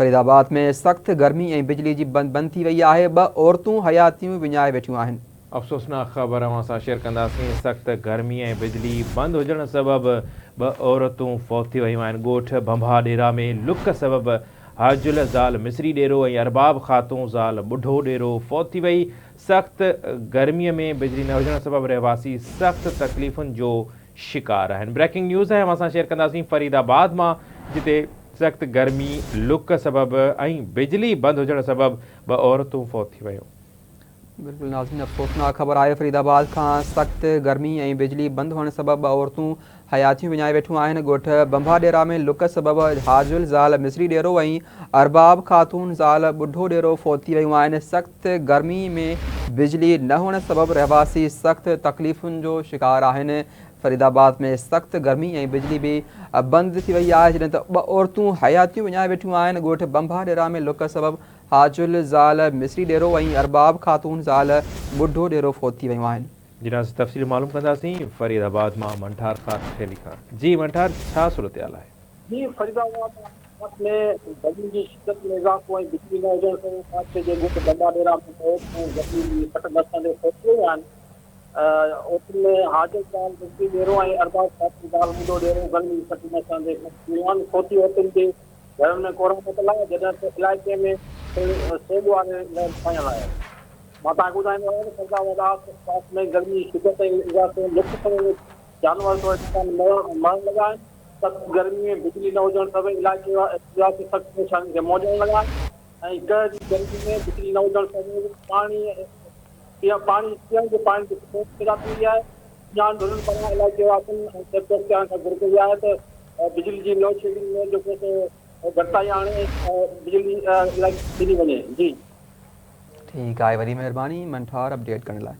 فريدآباد ۾ سخت گرمي ۽ بجلي جي بند بند ٿي وئي آهي، ٻه عورتون حياتيون وڃائي ويٺيون آهن. افسوسناڪ خبر اوهان سان شيئر ڪنداسين، سخت گرمي ۽ بجلي بند هجڻ سبب ٻه عورتون فوت ٿي ويون آهن، ڳوٺ ڀنڀا ڏيرا ۾ لڪ سبب حاجل زال مصري ڏيرو ۽ ارباب خاتون زال ٻڍو ڏيرو فوت ٿي وئي، سخت گرمي ۾ بجلي نه هجڻ سبب رهواسي سخت تڪليفن جو شڪار آهن. بريڪنگ نيوز آهي اوهان سان شيئر ڪنداسين فريد آباد مان جتي سخت گرمي لڪ سبب ۽ بجلي بند هجڻ سبب ٻه عورتون فوت ٿي ويون. بلڪل ناظرين افسوسناڪ خبر آهي فريد آباد کان سخت گرمي ۽ بجلي بند هئڻ سبب ٻه عورتون حياتيون وڃائي ويٺيون آهن ڳوٺ بنڀا ڏيرا ۾ لڪ سبب حاجل زال مصري ڏيرو ۽ ارباب خاتون زال ٻڍو ڏيرو فوت ٿي ويون آهن سخت گرمي ۾ بجلي نه هئڻ سبب رهواسي سخت تڪليفن جو شڪار آهن فريد آباد ۾ سخت گرمي ۽ بجلي به بند ٿي وئي آهي جڏهن ته ٻه عورتون حياتيون وڃائي ويٺيون آهن ڳوٺ بنڀا ڏيرا ۾ لڪ سبب حاجل زال مصري ڏيرو ۽ ارباب خاتون زال ٻڍو ڏيرو فوت ٿي ويون آهن. جي ناظرين تفصيل معلوم ڪنداسين فريد آباد مان منٺار خاصخيلي کان جي منٺار ڇا صورتحال آهي. جي فريد آباد ۾ گرمي جي شدت ۾ اضافو ۽ بجلي نه هجڻ سبب حادثي جي ڳوٺ بمبا ڊيرا ۾ عورتون گرمي جي سٽ نه سهندي فوت ٿي ويون آهن عورتن ۾ حاجت زال بجلي ڏيرو ۽ ارباب خاتون زال مدو ڏيرو گرمي جي سٽ نه سهندي فوت ٿي ويون آهن فوتي عورتن جي گهرن ۾ ڪورام متل آهي جڏهن ته علائقي ۾ سوڳ واري لهر ڇانيل آهي. مان توهان کي ٻڌائيندو آهيان ته فريد آباد آس پاس ۾ گرمي جي شدت ۽ اضافي ۽ لڪ سبب جانور توڙي انسان مرڻ لڳا آهن. سخت گرمي ۾ بجلي نه هجڻ سبب علائقي واسي سخت پريشانين کي منهن ڏيڻ لڳا آهن ۽ ڪهه جي گرمي ۾ بجلي نه هجڻ سبب پاڻي پاڻي پيئڻ جي پاڻي جي کوٽ پيدا ٿي وئي آهي. سڃاڻ ڌرين پاران علائقي واسين ۽ سيڪٽر اختيارين کان گهر ڪئي آهي ته بجلي جي لوڊشيڊنگ ۾ جيڪو سو گهٽتائي آڻي بجلي علائقي کي ڏني وڃي. جي. ٺيڪ آهي وڏي مهرباني منٺار اپڊيٽ ڪرڻ لاء.